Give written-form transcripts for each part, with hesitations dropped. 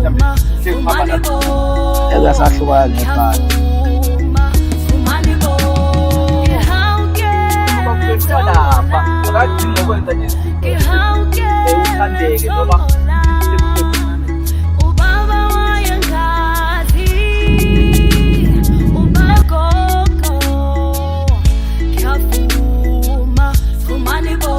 Mhlawumbe sekuhamba na Engasahlukana nebhasi. Lapha akadingi ukwenza nje izinto uthandeke noma. Ubaba wayengazi ubagogo ngiyavuma vumani bo.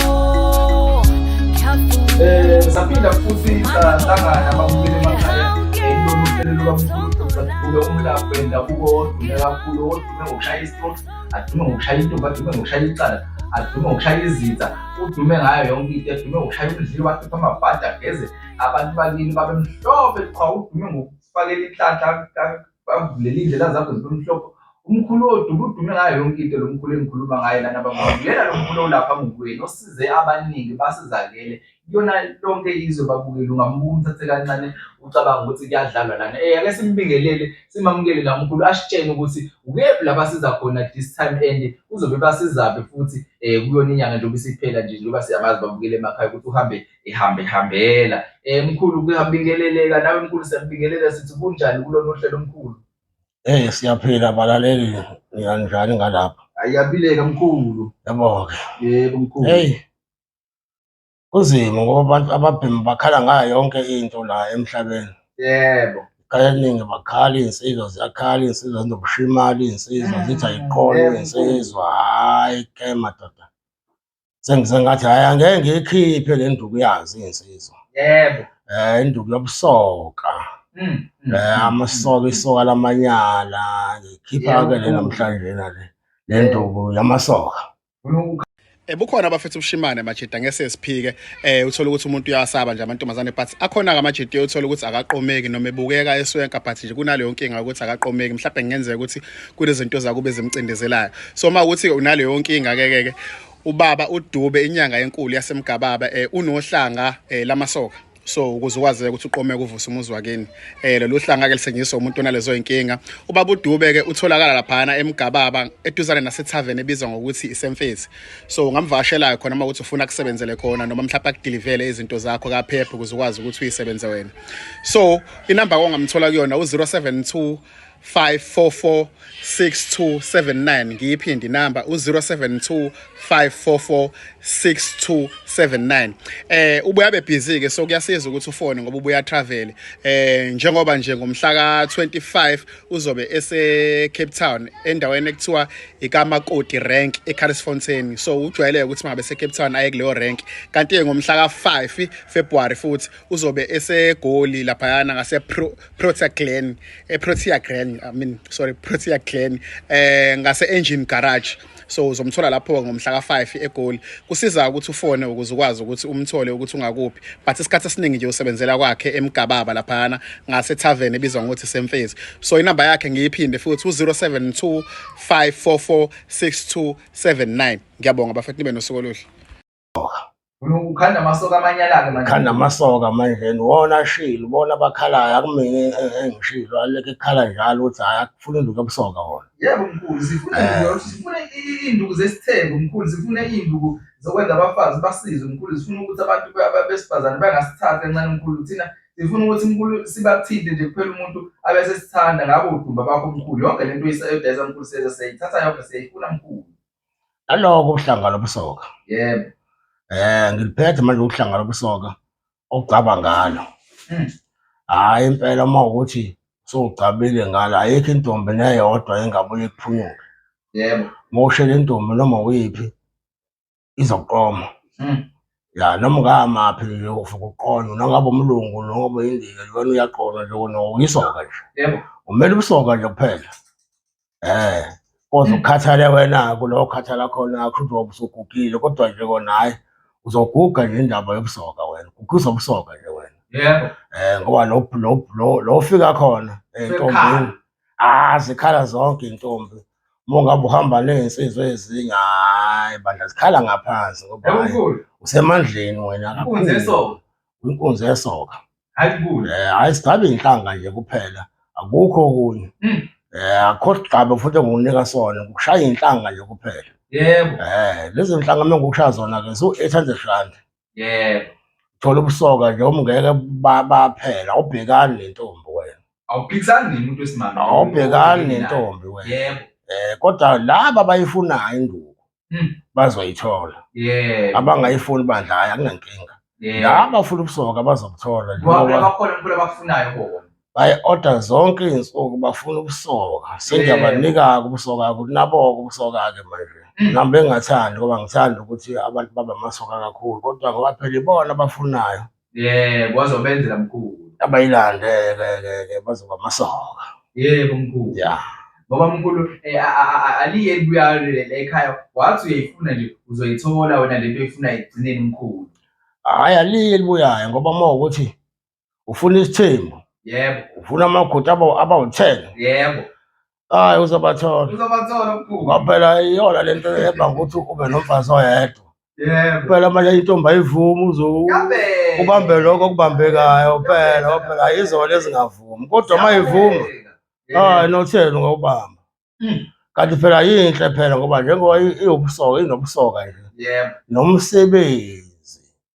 Saphinda futhi sahlangana ababukeli emakhaya kulolu hlelo lukaMkhulu umlaphi wendabuko odume kakhulu, odume ngokushaya istroke, adume ngokushaya intombi, adume ngokushaya icala, adume ngokushaya izitha, udume ngayo yonke into, adume ngokushaya umdliwa, akhiphe amabhadi, ageze abantu bakini babe mhlophe qha, udume ngokufakela inhlanhla, avulele iy'ndlela zakho zibe mhlophe. Umkhulu odume udume ngayo yonke into. Lo mkhulu engikhuluma ngaye lana bamkhulu, yena lo mkhulu olapha ngokweni osize abaningi basizakele kuyona lonke izwe babukele. Ungambuka umthathe kancane ucabanga ukuthi kuyadlalwa lana. Ake simbingelele, simamukele la mkhulu, asitshene ukuthi ukephi la basiza khona this time and uzobe basizaphi futhi kuyona inyanga njengoba isiphela nje, njengoba siyamazi babukele emakhaya ukuthi uhambe ehambe hambela. Mkhulu, kuyabingeleleka nawe mkhulu, siyakubingelela, sithi kunjani kulona uhlelo mkhulu? Hey, siyaphila balaleli, ninganjani ngalapha? Ayaphileka mkhulu. Yabo-ke. Yebo mkhulu. Hey, kunzima ngoba abantu ababhemi bakhala ngayo yonke into la emhlabeni. Ikhaya eliningi bakhala, iy'nsizwa ziyakhala, iy'nsizwa zinobushimali, iy'nsizwa zithi ayiqolwe iy'nsizwa. Hhayi ke madoda. Sengize ngathi hhayi angeke ngiyikhiphe le nduku yazo iy'nsizwa. Induku yobusoka. Amasoka, isoka lamanyala, ngiyikhipha-ke le namhlanje le le nduku yamasoka. Bukhona abafethu ubushimane majida, ngeke siphike. Uthola ukuthi umuntu uyasaba nje amantombazane, but akhona ke amajida uthola ukuthi akaqomeki noma ebukeka eswenka, but nje kunaleyo nkinga ukuthi akaqomeki. Mhlawumbe kungenzeka ukuthi kunezinto zakube ezimcindezelayo. So uma ukuthi unaleyo nkinga ke ke ubaba uDube, inyanga enkulu yaseMgababa, unohlanga lamasoka. So ukuze ukwazi ukuthi uqomeke, uvuse umuzi wakini, lolu hlanga ke lisetshenziswa umuntu onalezo inkinga. Ubaba uDube ke utholakala laphana eMgababa, eduzane nasethaveni ebizwa ngokuthi isemfezi. So ungamvakashela khona uma ukuthi ufuna kusebenzele khona noma mhlawumbe akudilivele izinto zakho kaphepha ukuze ukwazi ukuthi uyisebenze wena. So inamba ongamthola kuyona u-072 544 6279. Ngiyiphinde inamba, u-072 544 6279. Ubuya be busy ke, so kuyasiza ukuthi ufone ngoba ubuya travel. Njengoba nje ngomhla ka 25 uzobe ese Cape Town, endaweni ekuthiwa ikaMakoti Rank eCarlsfontein. So ujwayele ukuthi mangabe se Cape Town aye kuleyo rank. Kanti ngomhla ka 5 February futhi uzobe eseGoli laphayana ngase Protea Glen, eProtea Glen, I mean, sorry, Protea Glen, ngase Engine Garage. So uzomthola lapho ngomhla ka5 eGoli. Kusiza ukuthi ufone ukuze ukwazi ukuthi umthole ukuthi ungakuphi, but isikhathi esiningi nje usebenzela kwakhe eMgababa laphana ngase tavern ebizwa ngokuthi Semfezi. So inamba yakhe ngiyiphinde futhi, u-072 544 6279. Ngiyabonga bafethu, nibe nosuku oluhle. Ukhanda amasoka amanyala-ke manje. Khanda amasoka manje, wona ashilo, bona abakhalayo, akumina engishilo, aleke ekhala njalo ukuthi hhayi akufuna induku yobusoka wona. Yebo mkhulu, sifuna sifuna iy'nduku zesithembu mkhulu, sifuna iy'nduku zokwenza abafazi basizwe mkhulu, sifuna ukuthi abantu besifazane bangasithathi kancane mkhulu. Thina sifuna ukuthi mkhulu sibathinte nje kuphela, umuntu abe sesithanda ngabo udumba bakho mkhulu. Yonke lento oyidayisa mkhulu siyeza siyayithatha yonke, siyayifuna mkhulu. Naloko uhlanga lobusoka. Ngiliphethe manje uhlanga lobusoka ogcaba ngalo. Hhayi impela uma ukuthi sowugcabile ngalo, ayikho intombi neyodwa engabuye ikuphunyuke. Uma ushela intombi noma uyiphi izoqoma. Ya, noma ungamaphi nje ufike uqonywe, noma ngabe umlungu noma ngabe indiya, wena uyaqonywa nje, wena uyisoka nje. Umele ubusoka nje kuphela. Koze ukhathale wena kulo okhathala khona, kusho ukuthi usugugile, kodwa nje kona hhayi uzoguga nje indaba yobusoka wena, gugiswa ubusoka nje wena. Ngoba lo lo lo lo ofika khona entombini, ah zikhala zonke intombi. Uma ungabe uhamba ney'nsizwa ezinye, hhayi bandla zikhala ngaphansi ngoba Yebo hhayi mkhulu. usemandleni wena Inkunzi kakhulu. yesoka. Inkunzi yesoka. Hayi mkhulu. Hhayi sigcabe iy'nhlanga nje kuphela, akukho okunye. Akukho sigcabe futhi engikunika sona, ukushaya iy'nhlanga nje kuphela. Lezi nhlanga uma ngikushaya zona-ke ziwu-R800. Thola ubusoka nje omngeke baphela, awubhekani nentombi wena. Awuphikisani nemuntu wesimame. Awubhekani nentombi wena. Yebo. Eh kodwa laba abayifunayo induku bazoyithola. Yebo. Abangayifuni bandla hayi akunankinga. Yebo. Laba abafuna ubusoka bazobuthola Ngoba njengoba bakhona mkhulu abakufunayo bona. bayi-order zonke iy'nsuku bafuna ubusoka. Sengiyabanika-ke ubusoka-ke ukuthi nabo-ke ubusoka-ke manje. Nami bengingathandi ngoba ngithanda ukuthi abantu babe amasoka kakhulu kodwa ngoba phela ibona abafunayo. Yebo, wazobenzela mkhulu. Abayilande-ke ke ke bazoba amasoka. Yebo mkhulu. Ya. Ngoba mkhulu aliye libuya la ekhaya wathi uyayifuna nje uzoyithola wena lento oyifuna ekugcineni mkhulu. Hhayi aliye libuyayo ngoba uma ukuthi ufuna isithembu Yebo. ufuna amaguta abawu-10 Yebo. Hayi uzobathola. Uzobathola mkhulu. Ngoba phela iyona lento ebanga ukuthi ube nomfazi oyedwa. Yebo. Phela manje intombi ayivumi uzo ubambe lokho okubambekayo phela phela izona ezingavumi kodwa uma ivuma hayi notheni ungawubamba. Kanti phela yinhle phela ngoba njengoba iwubusoka inobusoka nje. Yebo. Nomsebenzi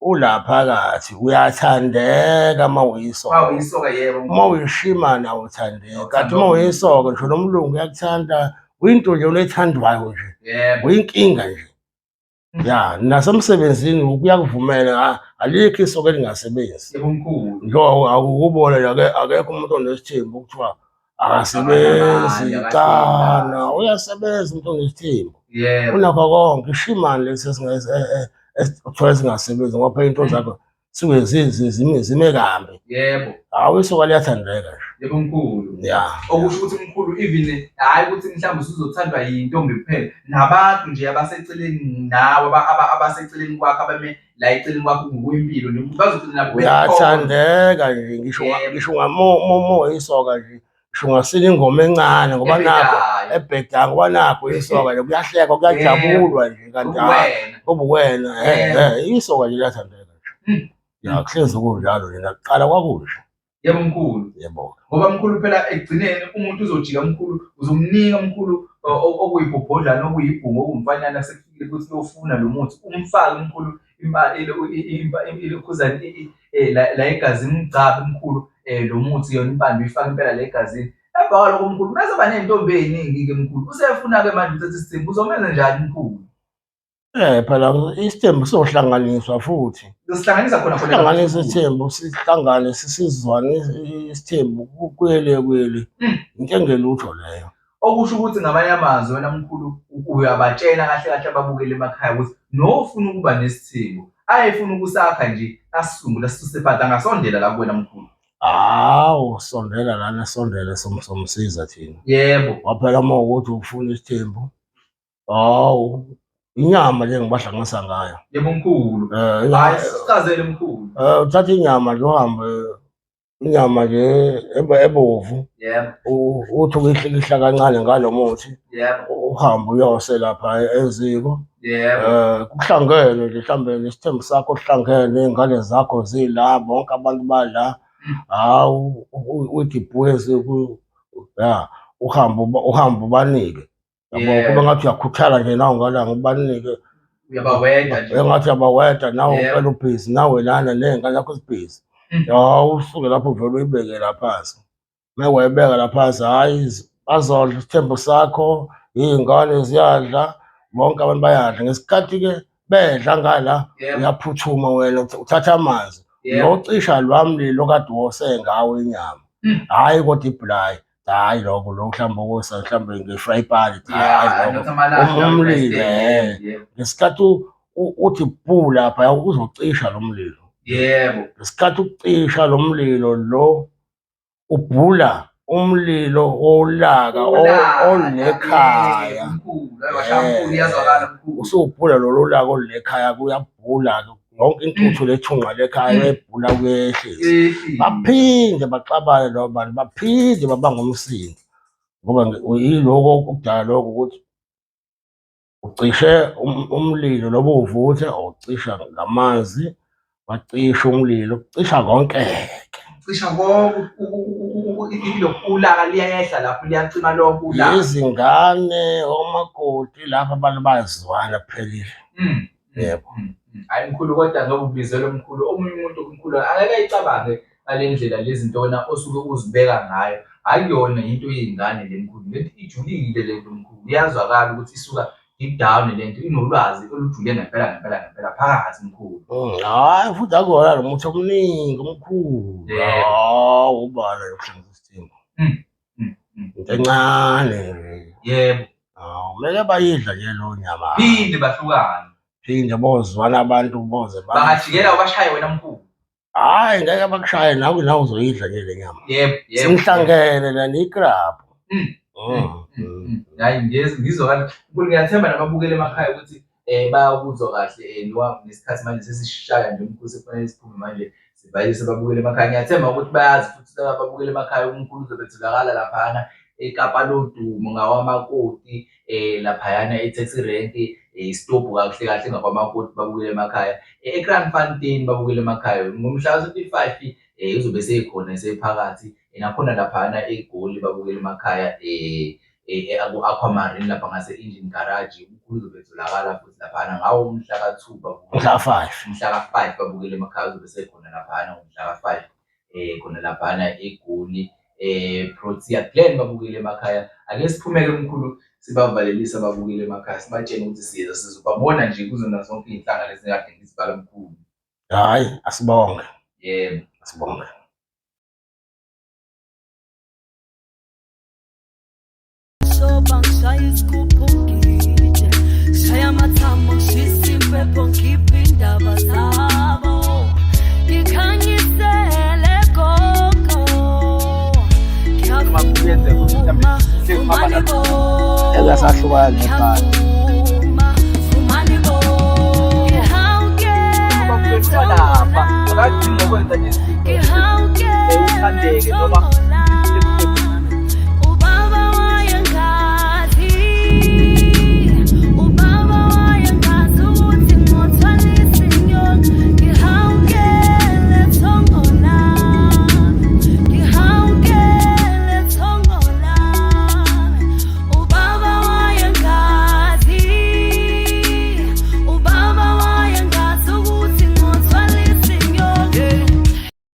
ulaphakathi uyathandeka uma uyisoka. Uma uyisoka yebo. Uma uyishimane awuthandeki. Kanti uma uyisoka ngisho nomlungu uyakuthanda, uyinto nje onethandwayo nje. Yebo. Uyinkinga nje. Ya, nasemsebenzini kuyakuvumela alikho isoka elingasebenzi. Yebo mkhulu. Njengoba akukubona nje akekho umuntu onesithembu kuthiwa akasebenzi cha na uyasebenza umuntu onesithembu. Yebo. Unakho konke ishimane lesi esithola singasebenzi ngoba phela into zakho suke zime kambi. Yebo. Hawu isoka liyathandeka nje. Yebo mkhulu. Ya. Okusho ukuthi mkhulu even hhayi ukuthi mhlawumbe usuzothandwa yintombi kuphela nabantu nje abaseceleni nawe abaseceleni kwakho abame la eceleni kwakho ngokuyimpilo nje bazogcina nabo Uyathandeka nje ngisho ngisho ngamomo isoka nje ngisho ungasina ingoma encane ngoba nakho ebhedayo ngoba nakho isoka nje kuyahlekwa kuyajabulwa nje kanti ngoba uwena eh isoka nje liyathandeka nje. Ya kuhlezi kunjalo nje nakuqala kwakunje. Yebo mkhulu. Yebo. Ngoba mkhulu phela ekugcineni umuntu uzojika mkhulu uzomnika mkhulu okuyibhobhodlana okuyibhungu okuwumfanyana sekufikile ukuthi uyofuna lo muthi umfake mkhulu ilokhuzane la egazini umgcabhe mkhulu lo muthi yona impande uyifake impela la egazini. Emva kwaloko mkhulu mese ba ney'ntombi ey'ningi-ke mkhulu usefuna-ke manje uthatha isithembu uzomenza njani mkhulu? Eh phela isithembu sohlanganiswa futhi. Sihlanganisa khona khona. Hlanganisa isithembu sihlangane sisizwane isithembu kuyele kuyele. Into engelutho leyo. Okusho ukuthi ngamanye amazwi wena mkhulu uyabatshela kahle kahle ababukeli emakhaya ukuthi nofuna ukuba nesithembu ayefuna ukusakha nje asisungule asisuse phansi angasondela la kuwena mkhulu. Hawu sondela lana sondele somsiza thina. Yebo. Waphela uma ukuthi ufuna isithembu Hawu, inyama le ngibahlanganisa ngayo. Yebo mkhulu. Eh, Hayi sichazele mkhulu. Eh, uthatha inyama nje uhambe inyama nje ebovu. Yebo. Uthi ukuyihlikihla kancane ngalo muthi. Yebo. Uhambe uyose lapha eziko. Yebo. Eh, kuhlangene nje mhlambe nesithembu sakho kuhlangene, iy'ngane zakho zila, bonke abantu bala. Hawu, uthi bhu eziko, ya, uhambe uhambe ubanike. Yabo Yeah. kube ngathi uyakhuthala nje nawe ngalanga ubanike Uyabaweda nje. engathi uyabaweda nawe Yeah. impela ubhizi nawe lana ney'ngane zakho zibhizi. Ya usuke lapho uvele uyibeke la phansi. Uma wayibeka la phansi hhayi bazodla isithembu sakho, iy'ngane ziyadla, bonke abantu bayadla. Ngesikhathi-ke bedla ngala Yebo. uyaphuthuma wena uthatha amanzi Yebo. uyocisha lwa mlilo okade wose ngawo inyama. Hhayi kodwa ibhulayi. Hhayi lokho lokho mhlawumbe okusa mhlawumbe nge-fry pan Yeah, hhayi not lokho amalahle, umlilo yeah, yeah. ngesikhathi uthi bhu lapha uzocisha lo mlilo. Yebo. Ngesikhathi ucisha lo mlilo lo ubhula umlilo wolaka Ulaka, olunekhaya. yebo, mkhulu. Hayi, washaya mkhulu, iyazwakala mkhulu. Usubhula lolu laka olunekhaya kuyabhula-ke yonke intuthu lethunqa lekhaya uyayibhula kuyehlisa. Ehlile. Baphinde baxabane labo bantu, baphinde babanga umsindo ngoba yiloko okudala lokho ukuthi ucishe umlilo lobo uvuthe ucisha ngamanzi, wacisha umlilo, cisha konke-ke. Cisha konke ulaka liyayehla lapho liyacima lonke ulaka. Izingane, omakoti lapha abantu bayazwana kuphelile. Yebo. Hhayi mkhulu, kodwa ngoba ubizelwe mkhulu, omunye umuntu mkhulu angeke ayicabange ngale ndlela lezi zinto wena osuke uzibeka ngayo. Akuyona into yey'ngane le mkhulu, le nto ijulile le nto mkhulu, iyazwakala ukuthi isuka deep down le nto, inolwazi olujule ngempela ngempela ngempela phakathi mkhulu. Hhayi futhi akuwona lo muthi omningi omkhulu. Yebo. Hawu ubala yokuhlanganisa isithembu. Into encane nje. Yebo. Hawu meke bayidla nje leyo nyama. Phinde bahlukane. Phinde bozwana abantu boze ba. Bangajikela ubashaye wena mkhulu. Hhayi ngeke bakushaye nawe nawe uzoyidla nje le nyama. Yebo, yebo. Sinihlangene la niyiklabhu. Hayi ngizwa kahle. Mkhulu ngiyathemba nababukeli emakhaya ukuthi bayakuzwa kahle ngoba nesikhathi manje sesishaya nje umkhulu sekufanele siphume manje sivalise ababukeli emakhaya. Ngiyathemba ukuthi bayazi futhi ababukeli emakhaya umkhulu uzobe etholakala laphana eKapa lodumo ngawamakoti laphayana e-taxi rank isitobhu kahle kahle ngakwamakoti babukele emakhaya. E-Kraaifontein babukele emakhaya ngomhla ka-25 uzobe sekhona esephakathi. Nakhona laphana eGoli babukele emakhaya ku-Aquamarine lapha ngase-Engine Garage umkhulu uzobe etholakala futhi laphana ngawo umhla ka-2 babukele Mhla ka-5. Mhla ka-5 babukele emakhaya uzobe sekhona laphana ngomhla ka-5 khona laphana eGoli Protea Glen babukele emakhaya. Ake siphumeke mkhulu sibavalelise ababukele emakhaya sibatshene ukuthi siza sizobabona nje kuzona zonke iy'nhlanga lezi kade ngizibala mkhulu. Hhayi asibonge. Yebo. Asibonge. Soba ngishaya isigubhu ngide shaya amathambo ngishisa impepho ngikhiphe indaba zabo ngikhanyisele gogo Noma kuyenzeka ukuthi mhlawumbe ngiyavuma sekuhamba vumani bo Engasahlukani nebhasi. ngiyavuma vumani bo Uma ngihawukele kufika lapha akadingi ukwenza nje izinto ngihawukele uthandeke noma